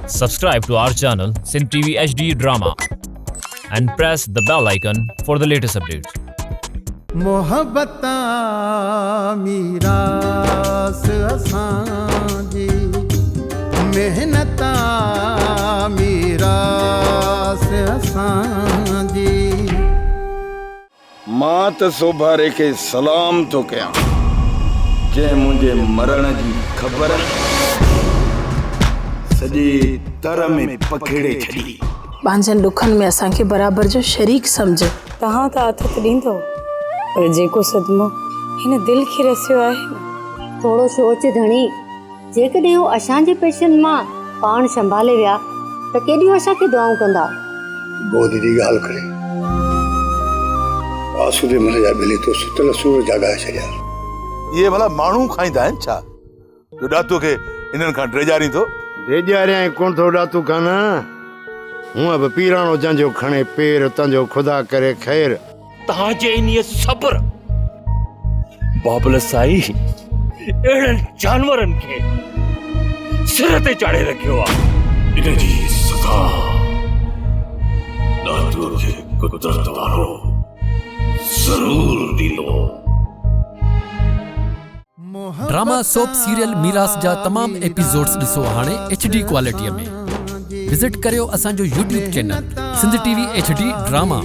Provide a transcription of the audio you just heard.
Subscribe to our channel Sindh TV HD Drama and press the bell icon for the latest updates. محبت آ ميراث اسان جي محنت آ ميراث اسان جي. مان ته سوڀاري کي سلام ٿو ڪيان، جنهن منهنجي مرڻ جي خبر سڄي تر ۾ پکيڙي ڇڏي. پنهنجن ڏکن ۾ اسان کي برابر جو شريڪ سمجهه. توهان ته آٿت ڏيندؤ، پر جيڪو صدمو هن دل کي رسيو آهي نه. ٿورو سوچ ڌڻي، جيڪڏهن هو اسان جي پئسن مان پاڻ سنڀالي ويا ته ڪيڏيون اسان کي دعائون ڪندا. گودي جي ڳالهه ڪري آسودي من جا ٻلي تو ستل سور جاڳائي ڇڏيا. اهي ڀلا ماڻهو کائيندا آهن ڇا جو ڏاتوء کي انهن کان ڊيڄارين ٿو؟ ڊيڄاريائين ڪونه ٿو ڏاتو کان نه، هونء به پيراڻو جنهن جو کڻي پير تنهن جو خدا ڪري خير. توهان جي انهيء صبر بابل سائين اهڙن جانورن کي سر تي چاڙهي رکيو آهي. ان جي سزا ڏاتوء کي قدرت وارو ضرور ڏيندو. ڊراما سوپ سيريل ميراث جا تمام ايپيسوڊز ڏسو هاڻي ايڇ ڊي ڪوالٽي ۾ وزٽ ڪريو اسان جو YouTube channel Sindh T V H D drama.